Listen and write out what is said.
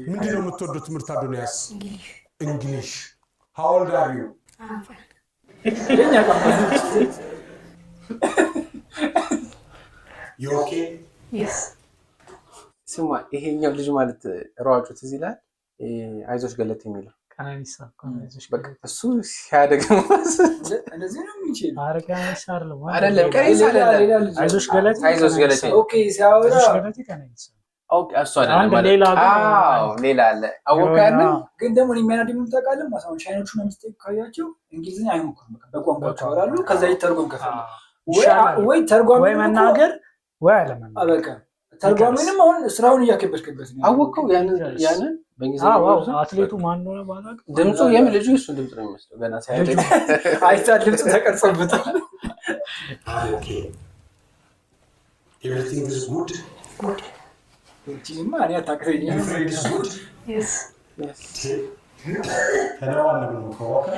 ምንድን ነው የምትወደው ትምህርት አዶንያስ? English. English. How old are you? I'm 5. የኛ ቋንቋ። You okay? Yes. ስማ፣ ይሄኛው ልጅ ማለት ሯጩ ትዝ ይላል፣ አይዞሽ ገለቴ የሚለው። ቀነኒሳ እኮ ነው። አይዞሽ በቃ ገለቴ። እሱ ሲያደግ እንደዚህ ነው የሚችል። ኧረ ቀነኒሳ አይደለም። አይደለም፣ ቀነኒሳ ሌላ አይደለም። ሌላ ልጅ። አይዞሽ ገለቴ። አይዞሽ ገለቴ። ቀነኒሳ። Okay፣ ሲያወራ አይዞሽ ገለቴ ቀነኒሳ። Okay፣ እሱ አይደለም አንድ ማለት ሌላ ግን አዎ፣ ሌላ አለ። አወቀ ያንን። ግን ደግሞ እኔ የሚያናድድ ምን ታውቃለህ? አሁን ቻይኖቹ ነው mistake ካያቸው እንግሊዝኛ አይሞክሩም። በቃ በቋንቋቸው ያወራሉ። ከዛ ይተርጎም ከፈለግ ወይ ይሻላል። ወይ ተርጓሚ ወይ መናገር ወይ አለመናገር። በቃ ተርጓሚንም አሁን ስራውን እያከበድክበት ነው። አወቀው ያንን ያንን በእንግሊዝኛ አዎ፣ የሚያወሩት? አትሌቱ ማን እንደሆነ ባላውቅም ድምፁ የምን ልጁ የእሱን ድምፅ ነው የሚመስለው ገና ሲያደግ። አይታ ድምፅ ተቀርጾበታል። Okay, everything is good? Good. እቺማ እኔ አታቅተኝም። Your friend is good? Yes. ተነዋነብ ነው ከዋከ።